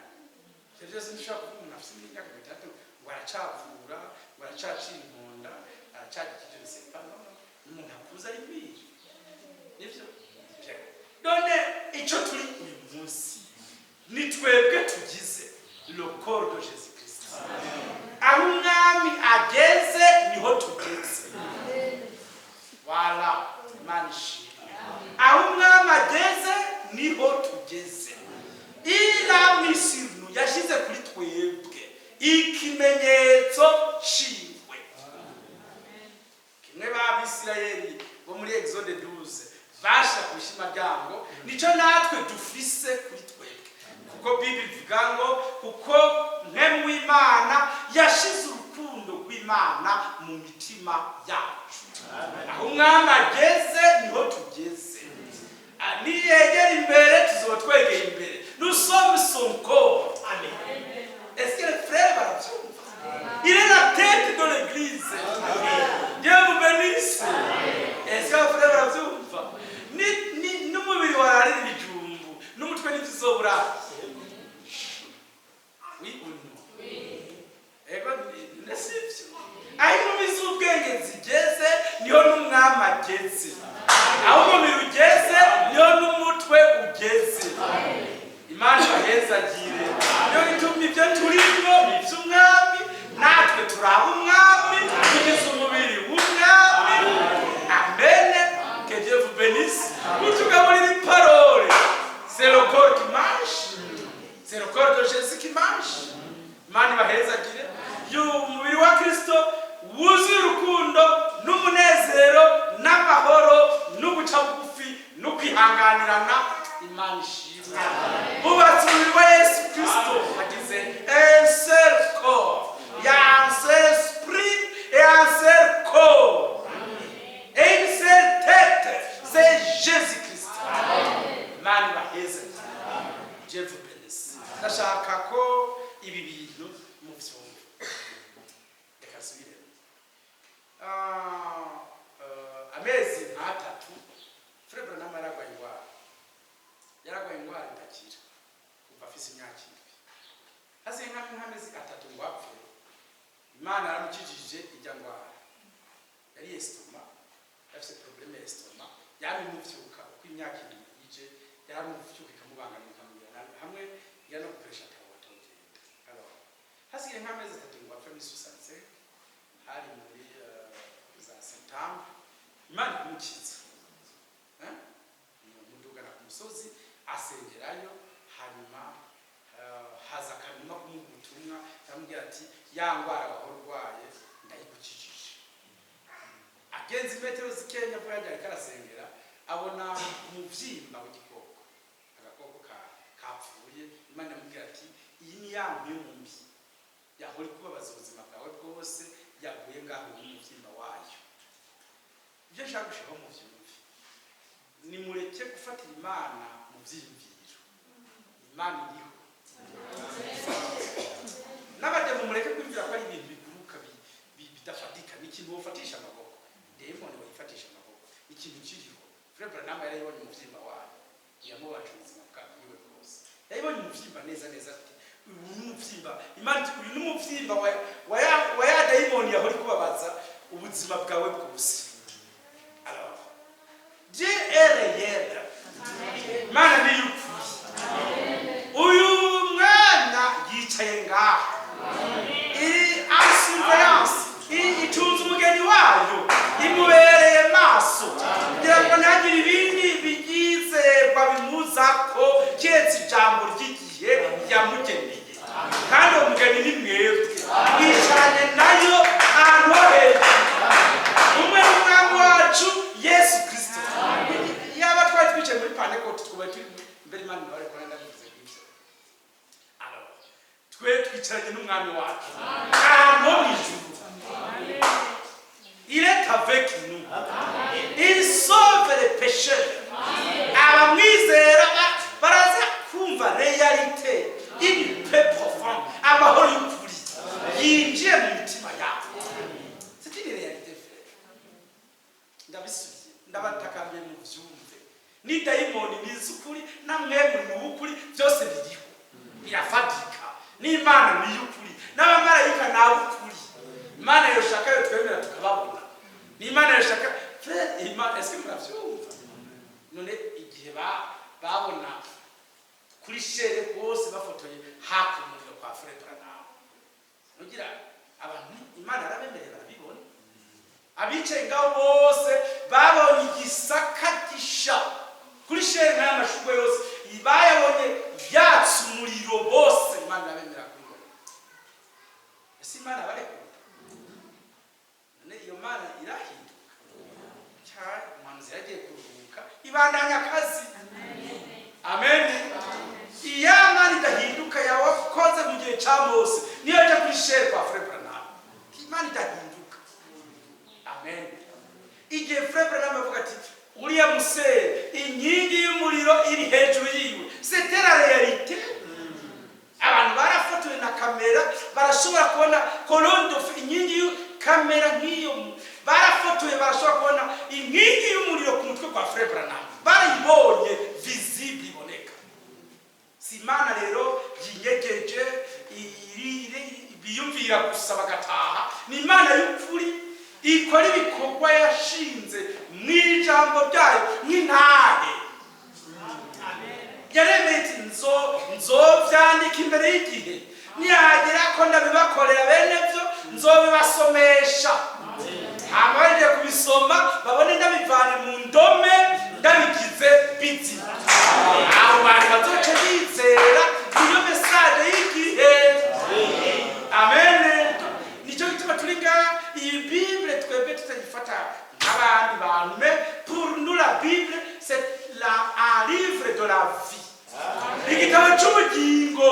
[SPEAKER 1] Ibyo byose ntushobora kuvuga umuntu afise imyaka 60 ngo aracavura, ngo aracacira inkonda, aracagira ibyo bisepa. No, no, umuntu akuze ari kwiri, nibyo? Bien. None icyo turi uyu munsi ni twebwe tugize le corps de Jésus Christ. Aho umwami ageze niho tugeze. Wala, Imana ishimwe. Aho umwami ageze niho tugeze. Iramisinu yashyize kuri twebwe ikimenyetso ciwe, kimwe b'Abisirayeli bo muri Exode 12 basha ku ishimaryango, nico natwe dufise kuri twebwe, kuko Bible ivuga ngo kuko Mpwemu w'Imana yashize urukundo rw'Imana mu mitima yacu. Aho umwami ageze niho tugeze. Ah, niyegera imbere tuzoba twegeye imbere. Nous sommes son corps. Amen. Est-ce que les frères barabyumva? Il est la tête de l'église. Dieu vous bénisse. Est-ce que les frères barabyumva? Ni n'umubiri wararira ibijumbu n'umutwe ntibizobura. Oui ou non? Ego, sibyo? Aho intumbi z'ubwenge zigeze niho n'umwami ageze, aho umubiri ugeze niho n'umutwe ugeze. Imana ibahezagire. Niyo gituma ibyo turimo ni iby'umwami, natwe turi umwami, tugize umubiri w'umwami. Amen. Que Dieu vous bénisse. Kutugaburira i parole, c'est le corps qui marche. Yaramukijije ijya ndwara yari estomac, yafise problème ya estomac, yabimuvyuka uko imyaka 2 ije, yaramuvyuka ikamubangamira, ikamugira nabi, hamwe ya no gukoresha atawatogenda. Alors hasigaye nk'amezi 3 ngo apfe, muri 65, hari muri za septembre, Imana ikumukiza. Eh? Mudugana ku musozi asengerayo, hanyuma haza akanuma kumuha ubutumwa, aramubwira ati: "Ya ndwara wahora urwaye ndayigukijije." Agenza imetero zikenya avuga yagiye ariko arasengera, abona umuvyimba w'igikoko, agakoko kapfuye. Imana iramubwira ati: "Iyi ni ya mpwemu mbi yahora ikubabaza ubuzima bwawe bwose, yaguye ngaho n'umuvyimba wayo." Ibyo nshaka gushiraho mu vyumve, nimureke gufatira Imana mu vyiyumviro. Imana iriho. N'abademu, mureke kwiyumvira ko ari ibintu biguruka bidafatika. Ni ikintu wofatisha amaboko. Demoni wayifatisha amaboko, ikintu kiriho. Frère Branham yarayibonye umuvyimba wayo, yamubaje ubuzima bwiwe bwose. Yayibonye umuvyimba neza neza, ati: "Uyu ni umuvyimba." Imana iti: "Uyu ni umuvyimba wa ya dayimoni yahora ikubabaza ubuzima bwawe bwose." Alors Dieu est réel. Imana ni y'ukuri. Uyu mwana yicaye ngaha, iri en surveillance, itunze umugeni wayo, imubereye maso kugira ngo ntihagire ibindi biyizerwa bimuzako keretse ijambo ry'igihe yamugeneye. Kandi uwo mugeni ni mwebwe, mwicaranye nayo ahantu ho hejuru, umwe n'Umwami wacu Yesu Kristo. Yaba twari twicaye muri Pantekote, twubaye turi mbere. Imana nawe ariko ndabivuze nk'ibyo. Alors twe twicaranye n'Umwami wacu ahantu ho mu ijuru. Il est avec nous, il sauve les pécheurs. Abamwizera baraza kumva réalité, une paix profonde, amahoro y'ukuri yinjiye mu mitima yabo. C'est une réalité, frère. Ndabisubiye, ndabatakambiye mu vyumve. Ni dayimoni nizi ukuri, namwe muri mu bukuri, byose biriho birafatika. N'Imana ni y'ukuri, n'abamarayika ni ab'ukuri. Imana yoshaka yo twemera tukababona. N'Imana yoshaka, frère. Imana, est-ce que muravyumva? None igihe babona kuri chaire bose bafotoye haka umuriro kwa Frère Branham, nugira abantu Imana yarabemereye barabibona. Abicaye ngaho bose babonye igisaka gisha kuri chaire nk'aya mashurwe yose, bayabonye yatse umuriro bose. Imana irabemera kubibona. Ese Imana barekura? None iyo Mana irahinduka cyane? Umuhanuzi yaragiye kuruhuka, ibandanya akazi. Amen. Iya Mana idahinduka yawakoze mu gihe cya Mose niyo yaje kuri chaire kwa Frère Branham. Imana idahinduka. Amen. Igihe Frère Branham avuga ati: "Uriya musere, inkingi y'umuriro iri hejuru yiwe", c'était la réalité. Abantu barafotowe na kamera, barashobora kubona colonne de feu, inkingi kamera nk'iyo barafotoye, barashobora kubona inkingi y'umuriro ku mutwe kwa Frère Branham. Barayibonye, visible, iboneka. Si Imana rero yinyegeje biyumvira gusa bagataha. Ni Imana y'ukuri ikora ibikorwa yashinze mu ijambo ryayo nk'intahe. Yaremeye iti: "Nzovyandika imbere y'igihe, nihagera ko ndabibakorera bene byo, nzobibasomesha, hama bagiye kubisoma babone ndabivanye mu ndome ndabigize bizima. Abo bantu bazoce bizera iyo message y'igihe." Amen. Nicyo gituma turi ngaha. Iyi Bible twebwe tutayifata nk'abandi bantu, mais pour nous la Bible, c'est un livre de la vie, igitabo cy'ubugingo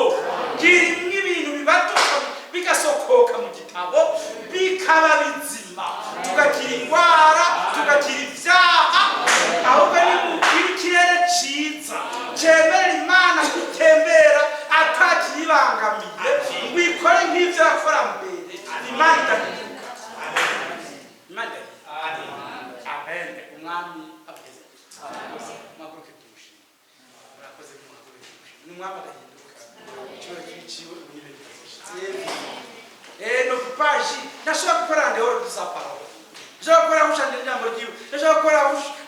[SPEAKER 1] kirimo ibintu bibaduka bigasokoka mu gitabo bikaba bizima, tugakira indwara, tugakira ibyaha. Ahubwo ni mugire ikirere ciza cyemerera Imana gutembera atakiyibangamiye, ngo ikore nk'ibyo yakora mbere. Imana idahinduka, Imana idahinduka. Amen. Umwami abageze, mwaguruke tumushime. Murakoze, muhaguruke tumushime. Ni Umwami adahinduka. Icyubahiro kibiciwe ubu n'ibintu. Eh, ne peut pas agir. Ntashobora. Ntashobora gukora en dehors de sa parole. Ntashobora gukora ahushanje n'ijambo ryiwe. Ntashobora gukora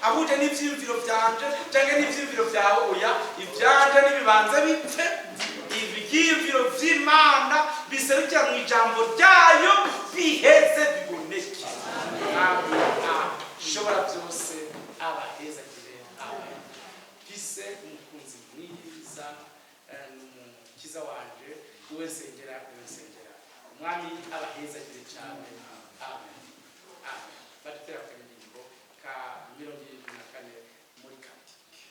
[SPEAKER 1] ahuje n'ivyiyumviro vyanje canke n'ivyiyumviro vyawe. Oya, ivyanje nibibanze bipfe, ivyiyumviro vy'Imana biserukira mu ijambo ryayo biheze biboneke. Mwami ashobora byose abahezagire. Amen. Mfise umukunzi mwiza, ni umukiza wanje, uwe nsengera, uwe nsengera. Umwami abahezagire cyane. Amen, amen. Badutera akaririmbo ka 74 muri cantique.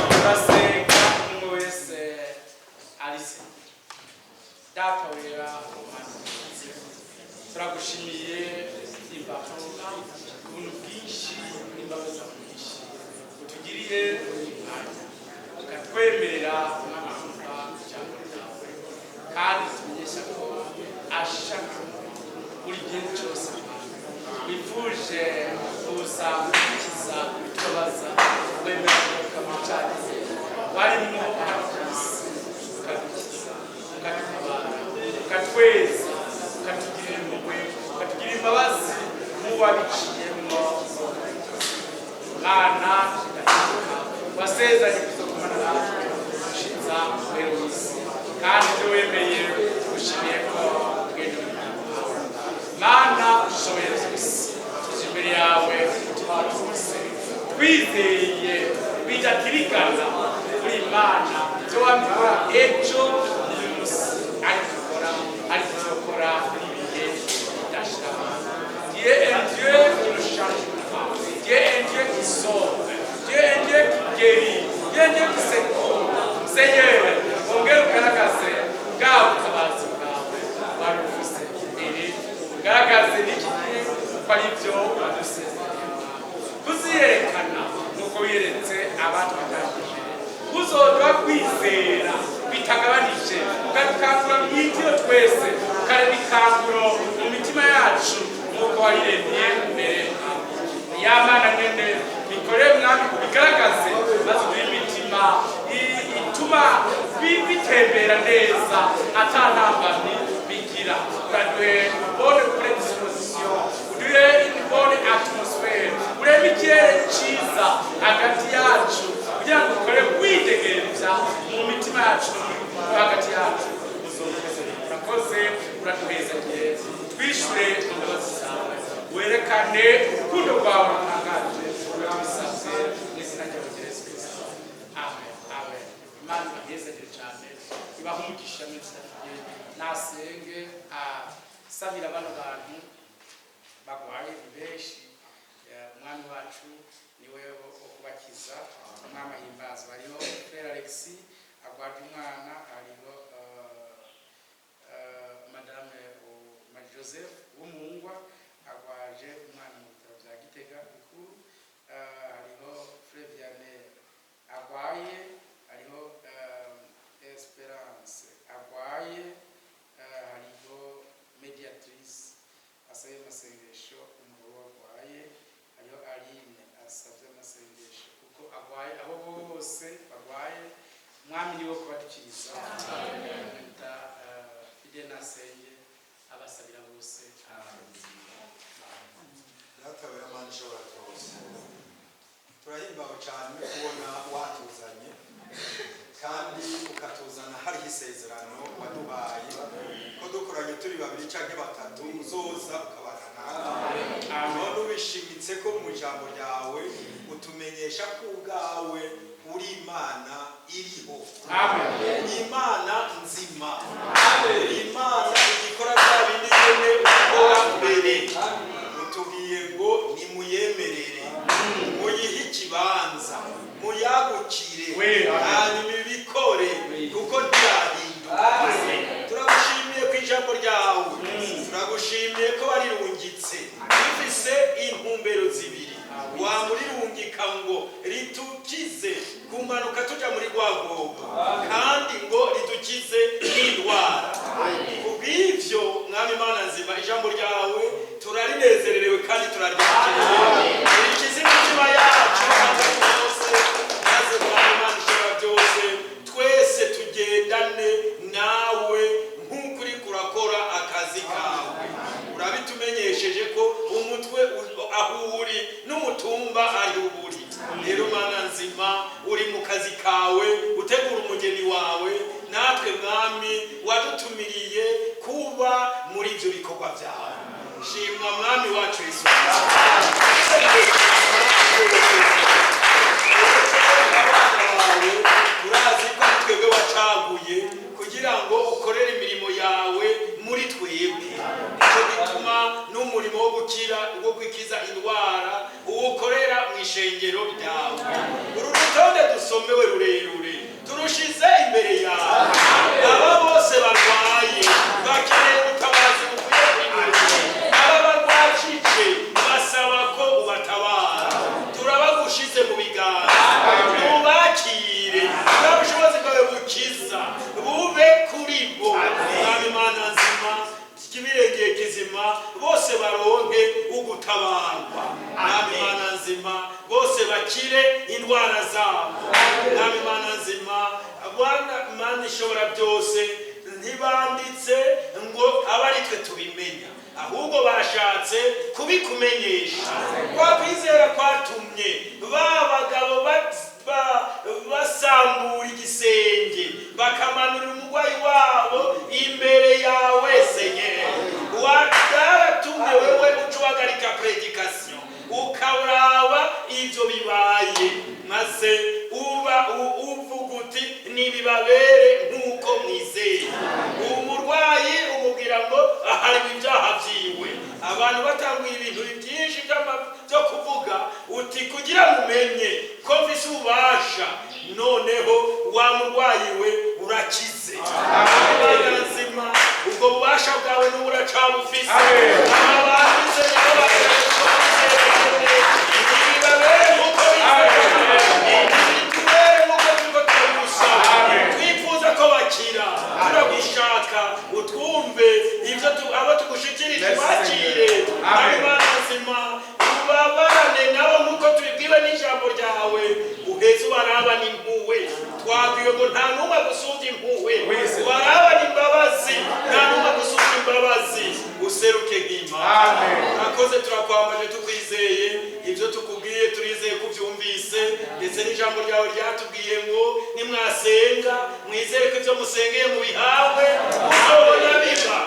[SPEAKER 1] Turasenga, umwe wese arise. Data wera, turagushimiye imbabazi, ubuntu bwinshi n'imbabazi zawe nyinshi utugiriye uyu mwanya, ukatwemerera kumva ijambo ryawe, kandi tumenyesha ko ashaka buri gihe cyose wifuje kuza gukiza ibitubabaza, wemera kugaruka mu cyagihe warimo hano ku isi, ukadukiza, ukadutabara, ukatweza, ukatugirira impuhwe, ukatugirira imbabazi nk'uwabiciyemo. Mwana ndahibuka wasezeranye kuzokumana natwe gushitsa muhero w'isi, kandi ibyo wemeye ushimiye ko ugenda. Mana ushoboye byose, tuje imbere yawe umutima wacu wose, twizeye. Bidatirigana kuri Imana. Ibyo wabikora ejo, uyu munsi ariko ukora, ariko uzokora ibihe bidashira. Dieu est un Dieu qui ne change pas. Dieu est un Dieu qui sauve. Dieu est un Dieu qui guérit. Dieu est un Dieu qui secourt. Seigneur, wongere ugaragaze bwa butabazi bwawe wari ufise imbere, ugaragaze n'iki gihe ko ari byo wadusezeranye. Kuziyerekana nuko wiyeretse abantu batangije, uzoduha kwizera bitagabanije, ukadukangura mu itiro twese, ukarema ikanguro mu mitima yacu nk'uko wayiremye mbere. Ya Mana nyene, bikore Mwami, ubigaragaze, maze uduhe imitima ituma bitembera neza ata ntambamyi bigira. Uraduhe bonne prédisposition, uduhe une bonne atmosphère, ureme ikirere ciza hagati yacu kugira ngo ukore widegemvya mu mitima yacu no hagati yacu. Uzokoze, urakoze, uraduhezagiye. Twishure imbabazi zawe, werekane urukundo rwawe rutangaje. Urabisabye mu izina rya Yesu Kristo, amen, amen. Imana ibahezagire cyane, ibahe umugisha mu izina rye. Nasenge asabira bano bantu bagwaye, ni benshi. Umwami wacu niwe wo kubakiza. Umwami ahimbazwa. Hariho Frère Alexis agwaje umwana, hariho Madame Marie Joseph w'umungwa agwaje umwana mu bitaro bya Gitega bikuru. Hariho Frère Vianney agwaye, hariho Esperance agwaye, hariho Mediatrice asabye amasengesho umugabo we agwaye, hariho Aline asabye amasengesho kuko agwaye. Abo bose bagwaye, Umwami niwe kubadukiriza. Bita Fidel nasenge abasabira bose.
[SPEAKER 2] Data wera, Mana ishobora byose, turahimbawe cyane kubona watuzanye kandi ukatuzana hariho isezerano waduhaye ko dukoranye turi babiri cyangwa batatu uzoza ukabana natwe. None ubishimitse ko mu ijambo ryawe utumenyesha ko ubwawe uri Imana iriho.
[SPEAKER 1] Amen.
[SPEAKER 2] Imana nzima, Imana igikora bya bindi nyene ukora mbere. Utubwiye ngo nimuyemerere, muyihe ikibanza, muyagukire,
[SPEAKER 1] We, amen.
[SPEAKER 2] hanyuma ibikore kuko ntiyahinduka. Turagushimiye ku ijambo ryawe, turagushimiye ko warirungitse rifise intumbero zibiri. Wamurirungika ngo ritukize kumanuka tuja muri rwa rwobo, kandi ngo ridukize n'indwara. Kubw'ivyo, Mwami Mana nzima, ijambo ryawe turarinezererewe kandi turaryakiriye, rikize imitima yacu hagati yose. Maze Mwami Mana ishobora byose, twese tugendane nawe nk'uko uriko urakora akazi kawe. Urabitumenyesheje ko umutwe aho uri n'umutumba aho uri. Rero Mana nzima, uri mu kazi kawe utegura umugeni wawe. Natwe, Mwami, wadutumiriye kuba muri ibyo bikorwa byawe. Shimwa Mwami wacu Yesu Kristo. Abana bawe, urazi ko ari twebwe wacaguye kugira ngo ukorere imirimo yawe muri twebwe. Nicyo gituma n'umurimo wo gukira, wo gukiza indwara, uwukorera mu ishengero ryawe. Uru rutonde dusomewe rurerure turushize imbere yawe. Aba bose barwaye bakeneye ubutabazi bukwiye kuri wewe. Aba barwajije basaba ko ubatabara. Turabagushize mu biganza, ubakire. Bwa bushobozi bwawe bukiza bube kuri bo. Mwami Mana nzima, ikibirengeye kizima, bose baronke ugutabarwa. Mwami Mana nzima, bose bakire indwara zabo. Mwami Mana nzima, Bwana Mana ishobora byose, ntibanditse ngo abe ari twe tubimenya, ahubwo bashatse kubikumenyesha. Kwa kwizera kwatumye ba bagabo basambura igisenge bakamanurira umurwayi wabo imbere yawe, Senyeri, byaratumye wewe uca uhagarika prédication, ukaraba ibyo bibaye, maze Nibibabere nk'uko mwizeye. Umurwayi umubwira ngo ahariwe ibyaha byiwe. Abantu batanguye ibintu byinshi byo kuvuga, uti kugira mumenye ko mfise ububasha, noneho wa murwayi we, urakize. Imana nzima, ubwo bubasha bwawe n'ubu uracabufise.
[SPEAKER 1] Amen.
[SPEAKER 2] Aba bakize nabo nibibabere nk'uko bizeye, tubere nk'uko turiko turabigusaba.
[SPEAKER 1] Amen.
[SPEAKER 2] Twifuza ko bakira, turagushaka utwumve ibyo abo tugushikirije
[SPEAKER 1] Merci,
[SPEAKER 2] bakire.
[SPEAKER 1] Seigneur. Amen.
[SPEAKER 2] Imana nzima, ubabane nabo nk'uko tubibwiwe n'ijambo ryawe, uheze ubarabane impuhwe. Twabwiwe ngo nta n'umwe agusumvya impuhwe.
[SPEAKER 1] Oui, Seigneur.
[SPEAKER 2] Ubarabane imbabazi, nta n'umwe agusumvya imbabazi. Useruke nk'Imana.
[SPEAKER 1] Amen.
[SPEAKER 2] Urakoze, turakwambaje tukwizeye. Ibyo tukubwiye turizeye ko ubyumvise, ndetse n'ijambo ryawe ryatubwiye ngo nimwasenga mwizere ko ibyo musengeye mubihawe, muzobona biba.